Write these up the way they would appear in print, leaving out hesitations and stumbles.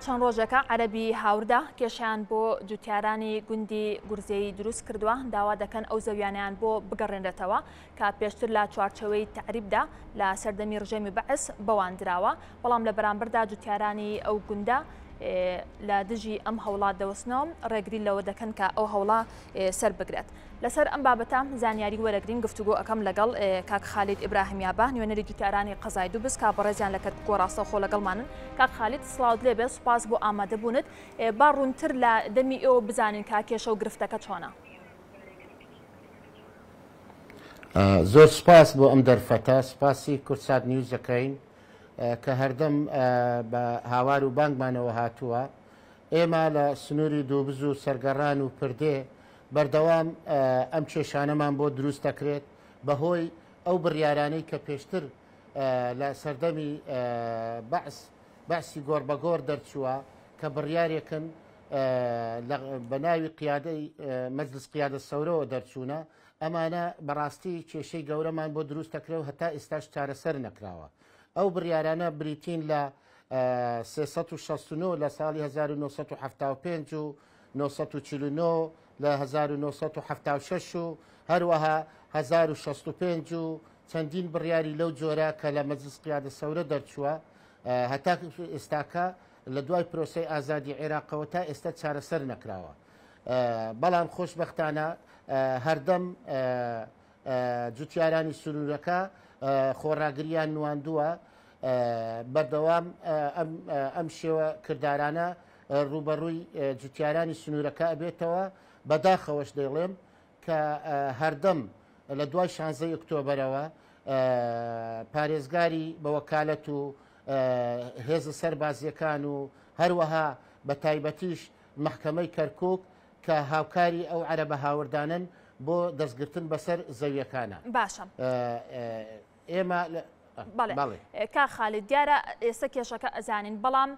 چەند ڕۆژێکە عەرەبی هاوردە کێشەیان بۆ جوتیارانی گوندی گورزێی دروست کردووە، داوا دەکەن ئەو زەویانەیان بۆ بگەڕێنرێتەوە کە پێشتر لە چوارچێوەی تەعریبدا لە سەردەمی ڕژێمی بەعس بەوان دراوە، بەڵام لە بەرامبەردا جوتیارانی ئەو گوندە لە دژی ئەم هەوڵە دەوەستنەوە ڕێگری لەوە دەکەن کە ئەو هەوڵە سەر بگرێت. لەسەر ئەم بابەتە زانیاری وەرەگرین گفتوگۆ ئەکەم لەگەڵ کاک خالید ئیبراهیم یابا نوێنەری جوتیارانی قەزای دوبز کە بەڕێزیان لە کەرکوک ڕاستەوخۆ لەگەڵمانن. کاک خالید سڵاوت لێبێ سوپاس بۆ ئامادەبوونت. با ڕوونتر لە دەمی ئێوە بزانین کە کێشە و گرفتەکە چۆنە؟ زۆر سوپاس بۆ ئەم دەرفەتە، سوپاسی کوردسات نیوز دەکەین کە هەردەم بە هاوار و بانگمانەوە هاتووە. ئێمە لە سنووری دووبز و سەرگەڕان و پردێ بەردەوام ئەم کێشانەمان بۆ دروست دەکرێت بەهۆی ئەو بڕیارانەی کە پێشتر لە سەردەمی بەعس بەعسی گۆڕ بە گۆڕ دەرچووە کە بڕیارێکن بە ناوی قیادەی مەجلس قیادە سەورەوە دەرچوونە ئەمانە بەڕاستی کێشەی گەورەمان بۆ دروست دەکرێت و هەتا ئێستاش چارەسەر نەکراوە ئەو بڕیارانە بریتین لە 369 لە ساڵی 1975 و 949 لە 1976 و هەروەها 1065 و چەندین بڕیاری لەو جۆرە کە لە مەجلس قیادە سەورە دەرچووە هەتا ئێستاکە لە دوای پرۆسەی ئازادی عێراقەوە تا ئێستا چارەسەر نەکراوە بەڵام خۆشبەختانە هەردەم جوتیارانی سنوورەکە خۆڕاگریان نواندووە بەردەوام ئەم شێوە کردارانە ڕووبەڕووی جوتیارانی سنوورەکە ئەبێتەوە بەداخەوەش دەیڵێم کە هەردەم لە دوای شانزەی ئۆکتۆبەرەوە پارێزگاری بە وەکالەت و هێزە سەربازیەکان و هەروەها بە تایبەتیش مەحکەمەی کەرکک کە هاوکاری ئەو عەرەبە هاوردانەن بۆ دەستگرتن بەسەر زەویەکانە. باشە. ئێمە بەڵێ کاک خالید دیارە ئێستا کێشەکە ئەزانین بەڵام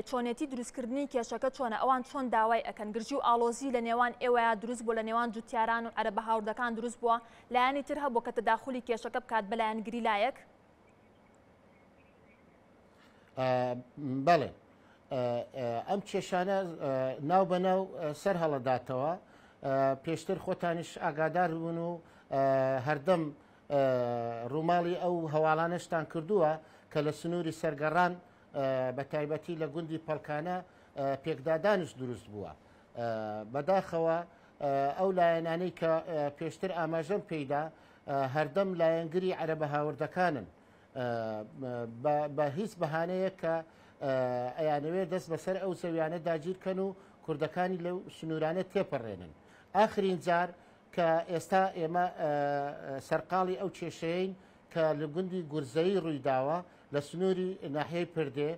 چۆنێتی دروستکردنی کێشەکە چۆنە ئەوان چۆن داوای ئەکەن گرژی و ئاڵۆزی لە نێوان ئێوەیا دروست بووە لە نێوان جوتیاران و عەرەبە هاوردەکان دروست بووە لایەنی تر هەبووە کە تەداخولی کێشەکە بکات بە لایەنگری لایەک؟ بەڵێ ئەم کێشانە ناو بە ناو سەر هەڵەداتەوە پێشتر خۆتانیش ئاگادار بوون و هەردەم ڕووماڵی ئەو هەواڵانەشتان کردووە کە لە سنووری سەرگەڕان بە تایبەتی لە گوندی پەڵکانە پێکدادانش دروست بووە. بەداخەوە ئەو لایەنانەی کە پێشتر ئاماژەم پێیدا هەردەم لایەنگری عەرەبە هاوردەکانن بە هیچ بەهانەیەک کە ئەیانەوێت دەست بەسەر ئەو زەویانە داگیرکەن و کوردەکانی لەو سنوورانە تێپەڕێنن. ئاخرین جار کە ئێستا ئێمە سەرقاڵی ئەو کێشەیەین کە لە گوندی گورزەیی ڕوویداوە لە سنووری ناحیەی پردێ،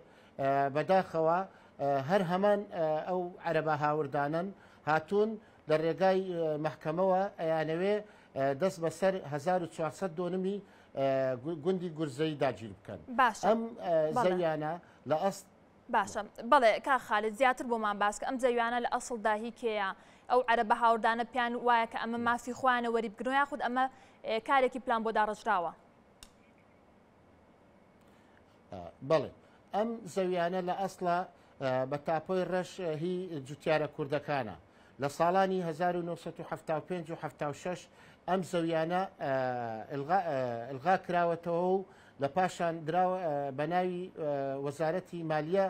بەداخەوە هەر هەمان ئەو عەرەبە هاوردانەن هاتوون لە ڕێگای مەحکەمەوە ئەیانەوێ دەست بەسەر 1400 دۆنمی گوندی گورزەیی داگیر بکەن. باشە. ئەم زەویانە لە ئەست باشە بەڵێ کاک خالد زیاتر بۆمان باس کە ئەم زەویانە لە ئەسڵدا هی کێیە؟ ئەو عەرەبە هاوردانە پێیان وایە کە ئەمە مافی خۆیانە وەریبگرن یاخود ئەمە کارێکی پلان بۆ داڕێژراوە؟ بەڵێ ئەم زەویانە لە ئەسڵا بە تاپۆی ڕەش هی جوتیارە کوردەکانە لە ساڵانی 1975 و 76 ئەم زەویانە ئلغا کراوەتەوە و لە پاشان دراوە بە ناوی وەزارەتی مالیە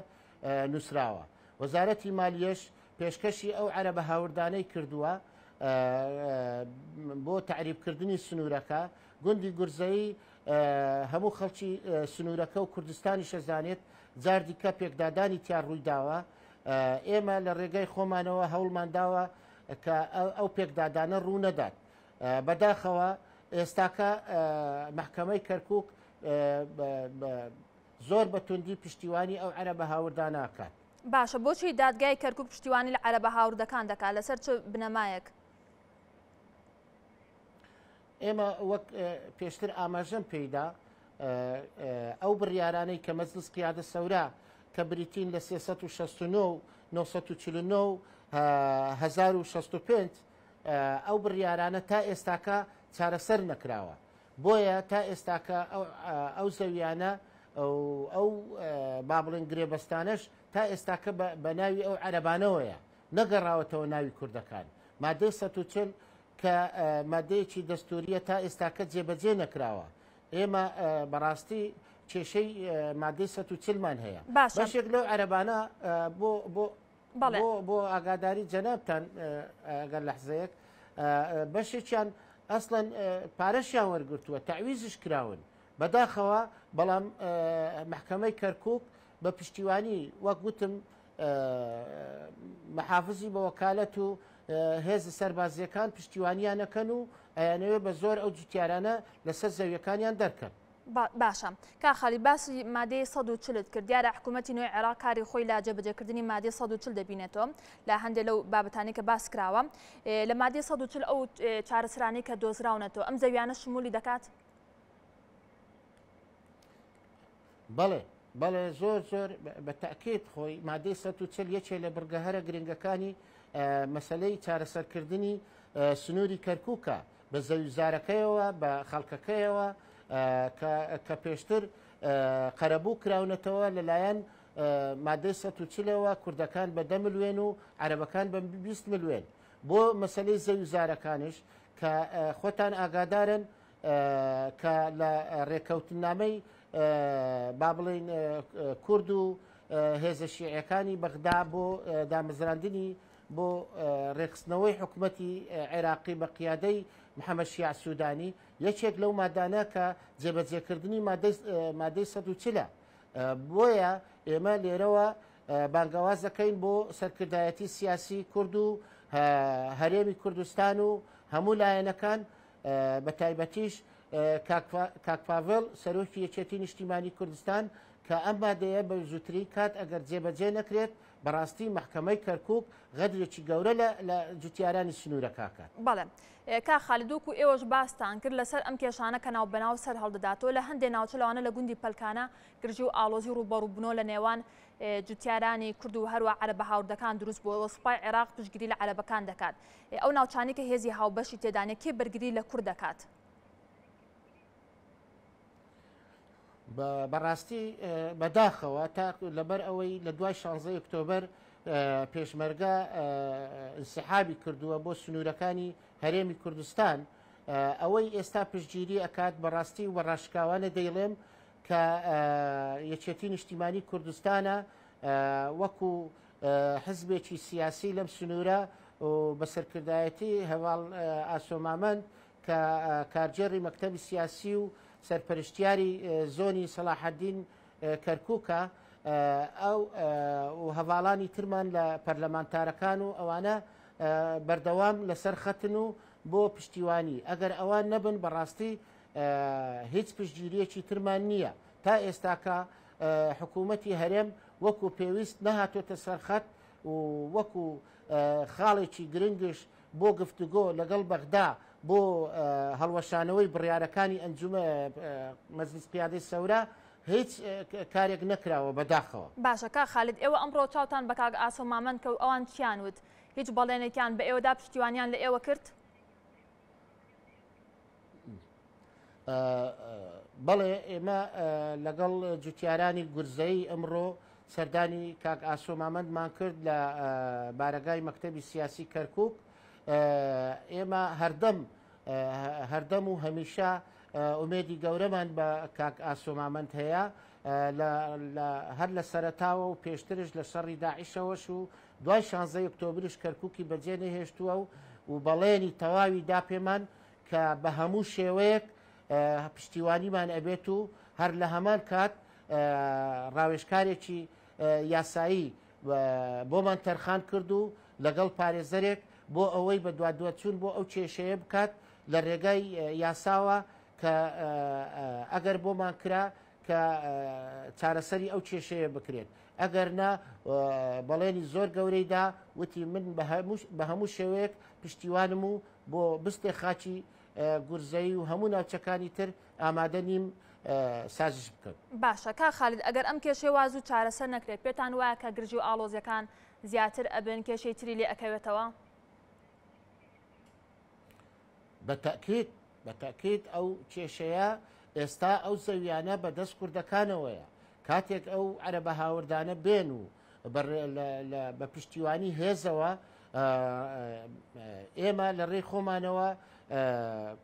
نووسراوە. وەزارەتی مالیەش پێشکەشی ئەو عەرەبە هاوردانەی کردووە بۆ تەعریبکردنی سنوورەکە. گوندی گورزەیی هەموو خەڵکی سنوورەکە و کوردستانیش ئەزانێت جار دیکە پێکدادانی تیا ڕوویداوە. ئێمە لە ڕێگای خۆمانەوە هەوڵمان داوە کە ئەو پێکدادانە ڕوو نەدات. بەداخەوە ئێستاکە مەحکەمەی کەرکوک زۆر بە توندی پشتیوانی ئەو عەرەبە هاوردانە ئەکات. باشە بۆچی دادگای کەرکوک پشتیوانی لە عەرەبە هاوردەکان دەکات لەسەر چ بنەمایەک؟ ئێمە وەک پێشتر ئاماژەم پێیدا ئەو بڕیارانەی کە مەجلس قیادە سەورا کە بریتین لە 369 و 949 و 1065 ئەو بڕیارانە تا ئێستاکە چارەسەر نەکراوە، بۆیە تا ئێستاکە ئەو زەویانە ئەو با بڵێن گرێبەستانەش تا ئێستاکە بە ناوی ئەو عەرەبانەوەیە نەگەڕاوەتەوە ناوی کوردەکان. مادەی 140 کە مادەیەکی دەستوریە تا ئێستاکە جێبەجێ نەکراوە. ئێمە بەڕاستی کێشەی مادەی 140 مان هەیە. باشە. بەشێک لەو عەرەبانە بۆ بۆ بەڵێ. بۆ بۆ ئاگاداری جەنابتان ئەگەر لەحزەیەک بەشێکیان ئەسڵەن پارەشیان وەرگرتووە تەعویزش کراون بەداخەوە بەڵام مەحکەمەی کەرکوک بە پشتیوانی وەک وتم محافزی بە وەکالەت و هێزە سەربازیەکان پشتیوانیانەکەن و ئەیانەوێ بە زۆر ئەو جوتیارانە لەسەر زەویەکانیان دەرکەن. باشە کاک خالید باسی مادەی 140 کرد دیارە حکوومەتی نوێی عێراق کاری خۆی لە جێبەجێکردنی مادەی 140 دەبینێتەوە لە هەندێک لەو بابەتانی کە باس کراوە لە مادەی 140 ئەو چارەسەرانەی کە دۆزراونەتەوە ئەم زەویانە شمولی دەکات؟ بەڵێ بەڵێ زۆر زۆر بە تاکیت خۆی مادەی 140 یەکێ لە بڕگە هەرە گرنگەکانی مەسلەی چارەسەرکردنی سنووری کەرکووکە بە زەویوزارەکەیەوە بە خەڵکەکەیەوە کە پێشتر قەرەبوو کراونەتەوە لەلایەن مادەی 140ەوە کوردەکان بە دە ملیۆن و عەرەبەکان بە 20 ملیۆن بۆ مەسلەی زەویوزارەکانیش کە خۆتان ئاگادارن کە لە ڕێککەوتنامەی با بڵین کورد و هێزە شیعەکانی بەغدا بۆ دامەزراندنی بۆ ڕێکخستنەوەی حکومەتی عێراقی بە قیادەی محەممەد شیاع سوودانی یەکێک لەو مادانە کە جێبەجێکردنی مادەی 140 بۆیە ئێمە لێرەوە بانگەواز دەکەین بۆ سەرکردایەتی سیاسی کورد و هەرێمی کوردستان و هەموو لایەنەکان بە تایبەتیش کاک پاڤێڵ سەرۆکی یەکێتی نیشتیمانی کوردستان کە ئەم مادەیە بە زووترین کات ئەگەر جێبەجێ نەکرێت بەڕاستی مەحکەمەی کەرکوک غەدرێکی گەورە لە لە جوتیارانی سنوورەکە ئەکات. بەڵێ کاک خالید وەکو ئێوەش باستان کرد لەسەر ئەم کێشانە کە ناوبەناو سەر هەڵدەداتەوە لە هەندێ ناوچە لەوانە لە گوندی پەلکانە گرژی و ئاڵۆزی ڕووبەڕووبوونەوە لە نێوان جوتیارانی کورد و هەروە عەرەبە هاوردەکان دروست بووە و سوپای عێراق پشتگیری لە عەرەبەکان دەکات ئەو ناوچانەی کە هێزی هاوبەشی تێدانە کێ بەرگری لە کورد دەکات؟ بەڕاستی بەداخەوە تا لەبەر ئەوەی لە دوای 16 ئۆکتۆبەر پێشمەرگە انسحابی کردووە بۆ سنوورەکانی هەرێمی کوردستان ئەوەی ئێستا پشتگیری ئەکات بەڕاستی و بەڕاشکاوانە دەیڵێم کە یەکێتی نیشتیمانی کوردستانە وەکو حزبێکی سیاسی لەم سنوورە و بە سەرکردایەتی هەواڵ ئاسۆمامەند کە کارگێڕی مەکتەبی سیاسی و سەرپەرشتیاری زۆنی سەڵاحەدین کەرکووکە، ئەو و هەڤاڵانی ترمان لە پەرلەمانتارەکان و ئەوانە بەردەوام لەسەر خەتن و بۆ پشتیوانی، ئەگەر ئەوان نەبن بەڕاستی هیچ پشتگیرییەکی ترمان نییە. تا ئێستاکە حکوومەتی هەرێم وەکو پێویست نەهاتۆتە سەر خەت و وەکو خاڵێکی گرنگش بۆ گفتوگۆ لەگەڵ بەغدا بۆ هەڵوەشانەوەی بڕیارەکانی ئەنجومە مەجلیس قیادەی سەورە هیچ کارێک نەکراوە بەداخەوە. باشە کاک خالید ئێوە ئەمڕۆ چاوتان بە کاک ئاسۆ مامەند کەوت ئەوان چیان وت؟ هیچ بەڵێنێکیان بە ئێوە دا پشتیوانیان لە ئێوە کرد؟ بەڵێ ئێمە لەگەڵ جوتیارانی گورزەیی ئەمڕۆ سەردانی کاک ئاسۆ مامەندمان کرد لە بارەگای مەکتەبی سیاسی کەرکک ئێمە هەردەم هەردەم و هەمیشە ئومێدی گەورەمان بە کاک ئاسۆ مامەند هەیە هەر لە سەرەتاوە و پێشترش لە شەڕی داعشەوەش و دوای 16 ئۆکتۆبریش کەرککی بەجێ نەهێشتووە و و بەڵێنی تەواوی دا پێمان کە بە هەموو شێوەیەک پشتیوانیمان ئەبێت و هەر لە هەمان کات ڕاوێژکارێکی یاسایی بۆمان تەرخان کرد و لەگەڵ پارێزەرێک بۆ ئەوەی بە دوادوەچوون بۆ ئەو کێشەیە بکات لە ڕێگای یاساوە کە ئەگەر بۆمان کرا کە چارەسەری ئەو کێشەیە بکرێت ئەگەر نا بەڵێنی زۆر گەورەی دا وتی من بە هەموو شێوەیەک پشتیوانم و بۆ بستێ خاکی گورزەیی و هەموو ناوچەکانی تر ئامادە نیم سازش بکەم. باشە کاک خالید ئەگەر ئەم کێشەیە وا زوو چارەسەر نەکرێت پێتان وایە کە گرژی و ئاڵۆزیەکان زیاتر ئەبن کێشەی تری لێ ئەکەوێتەوە؟ بە تەئکید بە تەئکید ئەو کێشەیە ئێستا ئەو زەویانە بە دەست کوردەکانەوەیە. کاتێک ئەو عەرەبە هاوردانە بێن و بە پشتیوانی هێزەوە ئێمە لە ڕێی خۆمانەوە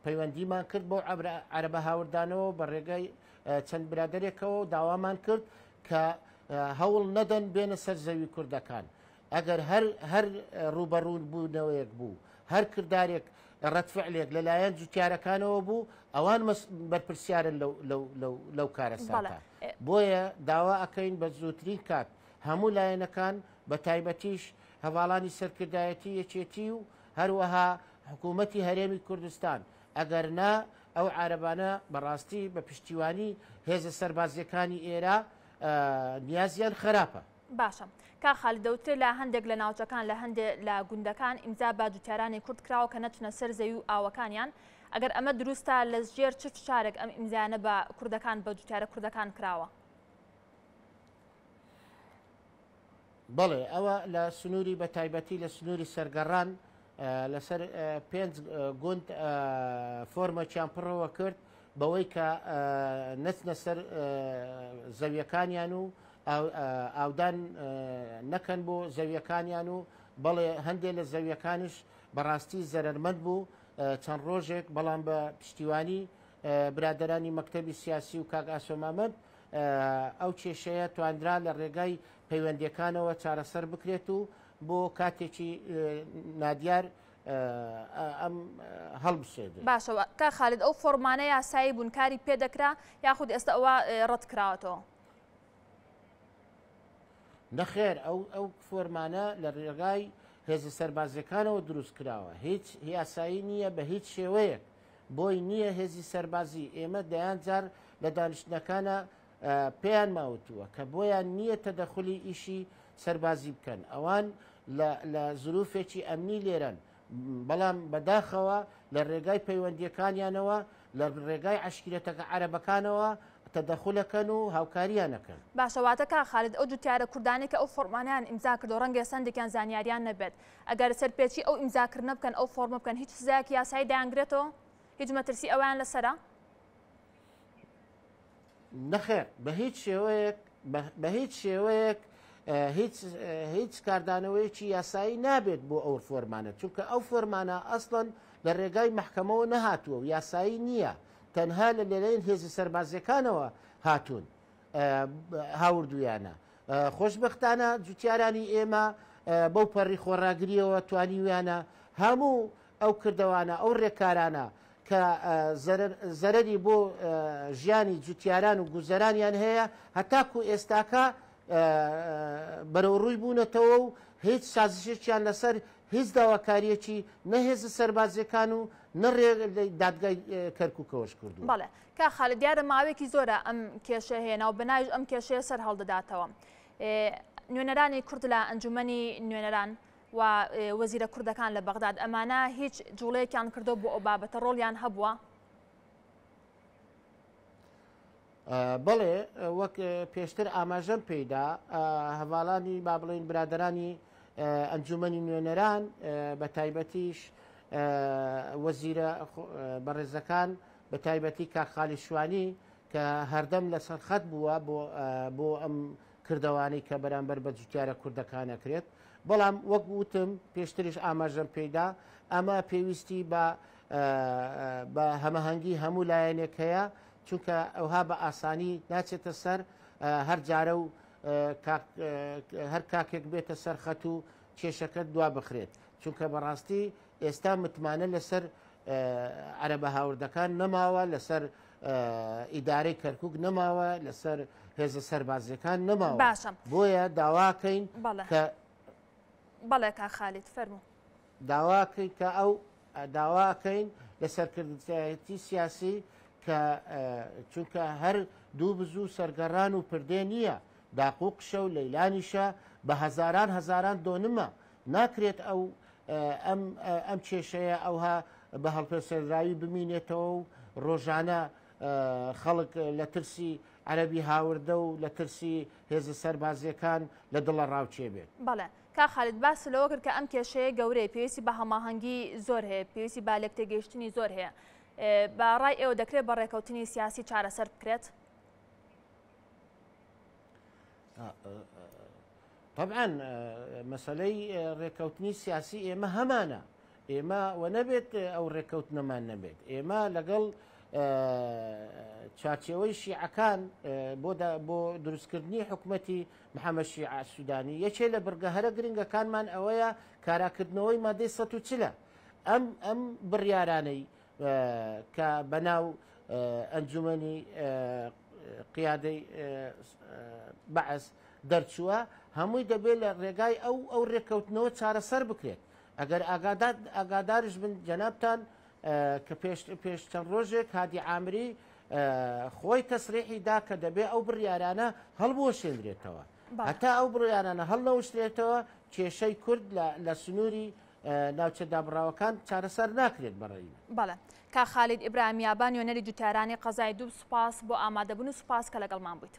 پەیوەندیمان کرد بۆ عەرەبە هاوردانەوە بە ڕێگەی چەند برادێکەوە داوامان کرد کە هەوڵ نەدەن بێنە سەر زەوی کوردەکان. ئەگەر هەر هەر ڕووبەڕوو بوونەوەیەک بوو، هەر کردارێک ڕەدفعلێک لەلایەن جوتیارەکانەوە بوو، ئەوان بەرپرسیارن لەو کارەساتە. بۆیە داوا ئەکەین بە زووترین کات هەموو لایەنەکان بە تایبەتیش هەڤاڵانی سەرکردایەتی یەکێتی و هەروەها حکوومەتی هەرێمی کوردستان ئەگەر نا ئەو عارەبانە بەڕاستی بە پشتیوانی هێزە سەربازیەکانی ئێرا نیازیان خراپە. باشە کاک خالید دەوترێ لە هەندێک لە ناوچەکان لە هەندێ لە گوندەکان ئیمزا بە جوتیارانی کورد کراوە کە نەچنە سەر زەوی و ئاوەکانیان ئەگەر ئەمە دروستە لە ژێر چ فشارێک ئەم ئیمزایانە بە کوردەکان بە جوتیارە کوردەکان کراوە؟ بەڵێ ئەوە لە سنووری بە تایبەتی لە سنووری سەرگەڕان لەسەر پێنج گوند فۆرمەکیان پڕەوە کرد بەوەی کە نەچنە سەر زەویەکانیان و ئاودان نەکەن بۆ زەویەکانیان و بەڵێ هەندێک لە زەویەکانیش بەڕاستی زەرەرمەند بوو چەند ڕۆژێک بەڵام بە پشتیوانی برادرانی مەکتەبی سیاسی و کاک ئاسۆ مامەند ئەو کێشەیە توانرا لە ڕێگای پەیوەندیەکانەوە چارەسەر بکرێت و بۆ کاتێکی نادیار ئەم هەڵبسێنرێت. باشە کاک خالید ئەو فۆڕمانە یاسایی بوون کاری پێدەکرا یاخود ئێستا ئەوە ڕەت کراوەتەوە؟ نەخێر ئەو ئەو فۆرمانە لە ڕێگای هێزە سەربازیەکانەوە دروست کراوە هیچ یاسایی نییە بە هیچ شێوەیەک بۆی نییە هێزی سەربازی ئێمە دەیان جار لە دانیشتنەکانە پێیان ماوتووە کە بۆیان نییە تەدەخلی ئیشی سەربازی بکەن ئەوان لە زروفێکی ئەمنی لێرەن بەڵام بەداخەوە لە ڕێگای پەیوەندیەکانیانەوە لە ڕێگای عەشیرەتەکە عەرەبەکانەوە تەدەخولەکەن و هاوکاریانەکەن. باشە واتە کاک خالد ئەو جوتیارە کوردانەی کە ئەو فۆڕمانەیان ئیمزا کردوە ڕەنگە ئێستا هەندێکیان زانیاریان نەبێت ئەگەر سەرپێچی ئەو ئیمزا کردنە بکەن ئەو فۆڕمە بکەن هیچ سزایەکی یاسایی دەیانگرێتەوە؟ هیچ مەترسی ئەوەیان لەسەرە؟ نەخێر بە هیچ شێوەیەک بە هیچ شێوەیەک هیچ هیچ کاردانەوەیەکی یاسایی نابێت بۆ ئەو فۆرمانە چونکە ئەو فۆرمانە ئەسڵەن لە ڕێگای مەحکەمەوە نەهاتووە و یاسایی نییە تەنها لە لەلایەن هێزە سەربازیەکانەوە هاتوون هاوردویانە خۆشببختانە جوتیارانی ئێمە بەو پەڕی خۆڕاگریەوە توانیویانە هەموو ئەو کردەوانە ئەو ڕێکارانە کە زەرەری بۆ ژیانی جوتیاران و گوزەرانیان هەیە هەتاکو ئێستاکە بەرەوڕووی بوونەتەوە و هیچ سازشێکیان لەسەر هیچ داواکاریەکی نە هێزە سەربازیەکان و نە دادگای کەرکوکەوەش کردووە. بەڵێ کاک خالد دیارە ماوەیەکی زۆرە ئەم کێشەیە هەیە ناو بەناویش ئەم کێشەیە سەر هەڵدەداتەوە نوێنەرانی کورد لە ئەنجومەنی نوێنەران و وەزیرە کوردەکان لە بەغداد ئەمانە هیچ جوڵەیەکیان کردو بۆ ئەو بابەتە ڕۆڵیان هەبووە؟ بەڵێ وەک پێشتر ئاماژەم پێیدا هەواڵانی با بڵێین برادرانی ئەنجومەنی نوێنەران بە تایبەتیش وەزیرە بەڕێزەکان بە تایبەتی کاک خالی شوانی کە هەردەم لەسەر خەت بووە بۆ ئەم کردەوانەی کە بەرامبەر بە جوتیارە کوردەکان ئەکرێت بەڵام وەک وتم پێشتریش ئاماژەم پێیدا ئەمە پێویستی بە بە هەمەهەنگی هەموو لایەنێک هەیە چونکە ئەوها بە ئاسانی ناچێتە سەر هەر جارە و هەر کاکێک بێتە سەر خەت و کێشەکە دوا بخرێت چونکە بەڕاستی ئێستا متمانە لەسەر عەرەبە هاوردەکان نەماوە لەسەر ئیدارەی کەرکک نەماوە لەسەر هێزە سەربازیەکان نەماوە باشە بۆیە داواکەین کە بەڵێ کا خالید فەرموو داواکەین کە ئەو داواکەین لە سەرکردایەتی سیاسی کە چونکە هەر دوو بزوو سەرگەڕان و پردێ نییە داقوقشە و لەیلانیشە بە هەزاران هەزاران دۆنمە ناکرێت ئەو ئەم ئەم کێشەیە ئەوها بە هەڵپەسێردراوی بمینێتەوە و ڕۆژانە خەڵک لە ترسی عەرەبی هاوردە و لە ترسی هێزە سەربازیەکان لە دڵە ڕاوچێ بێت. بەڵێ کاک خالید باست لەوە کرد کە ئەم کێشەیە گەورەیە پێویستی بە هەماهەنگی زۆر هەیە پێویستی بە لێکتێگەیشتنی زۆر هەیە. بە ڕای ئێوە دەکرێت بە ڕێکەوتنی سیاسی چارەسەر بکرێت؟ طبعا مەسەلەی ڕێکەوتنی سیاسی ئێمە هەمانە ئێمە و نەبێت ئەو ڕێکەوتنەمان نەبێت ئێمە لەگەڵ چوارچێوەی شیعەکان بۆ بۆ دروستکردنی حکومەتی محەممەد شیعە سوودانی یەکێ لە بڕگە هەرە گرنگەکانمان ئەوەیە کاراکردنەوەی مادەی 140 ئەم ئەم بڕیارانەی کە بەناو ئەنجومەنی قیادەی بەعس دەرچووە هەمووی دەبێت لە ڕێگای ئەو ئەو ڕێککەوتنەوە چارەسەر بکرێت ئەگەر ئاگادارش بن جەنابتان کە پێش پێش چەند ڕۆژێک هادی عامری خۆی تەسریحی دا کە دەبێ ئەو بڕیارانە هەڵبوەشێنرێتەوە هەتا ئەو بڕیارانە هەڵنەوشرێتەوە کێشەی کورد لە سنووری ناوچە دابڕاوەکان چارەسەر ناکرێت بەڕێی من. بەڵێ کاک خالید ئیبراهیم یابان نوێنەری جوتیارانی قەزای دووب سوپاس بۆ ئامادەبوون و سوپاس کە لەگەڵمان بوویت.